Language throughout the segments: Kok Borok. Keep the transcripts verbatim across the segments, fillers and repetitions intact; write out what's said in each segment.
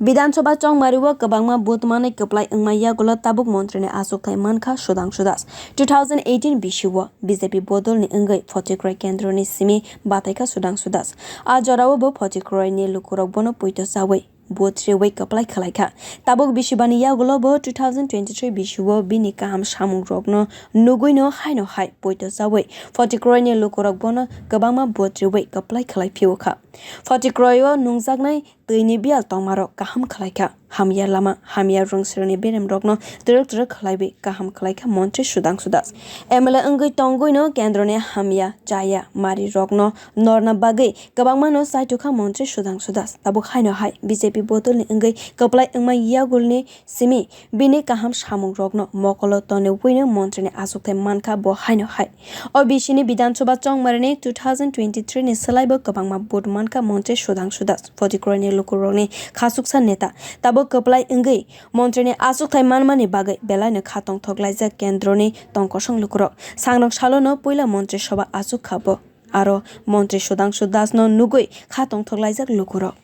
Bidhan Sabha chongmario kwbangma vote manwi kwplai wngma yagulo tabuk montrini achukthai mankha Sudhangshu Das. Two thousand eighteen bisio B J P bodolni wngwi Phothikroi kendroni simi bataikha Sudhangshu Das. A jorao bo Phothikroini lukurok bono poito chawi vote riwi kwplai khwlaikha. Tabuk bisibani yagulo bo two thousand twenty-three bisio bini kaham samungrokno nugwino haino hai poito chawi Phothikroini lukurok bono kwbangma vote riwi kwplai khwlai phiokha. Phothikroio nungjaknai twini biyal tongmarok kaham khwlaikha. Hamya lama, hamya rwngsirokni beremrokno twrwk twrwk khwlaiwi kaham khwlaikha montri Sudhangshu Das. M L A wngwi tongwino kendroni hamya chaya marirokno norna bagwi kwbangmano chaitokha montri Sudhangshu Das. Tabuk haino hai B J P bodolni wngwi kwplai wngma yagulni simi bini kaham samungrokno mokolo tonwi buino montrini achukthai mankha bo haino hai. O bisini Bidhan Sabha chongmarini two thousand twenty-three ni swlaibo kwbangma vote mankha montri Sudhangshu Das, Phothikroini lukurokni khachuksa neta. Tabuk kwplai wngwi montrini achukthai manmani bagwi belaino kha tongthok laijak kendroni tongkosong lukurok. Sangrok salono puila montri sabha achukha bo. Aro montri Sudhangshu Dasno nugwi kha tongthok laijak lukurok.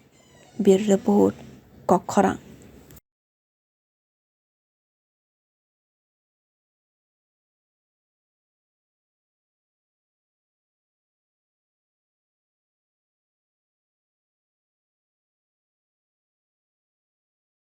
Bureau Report, Kokkhorang.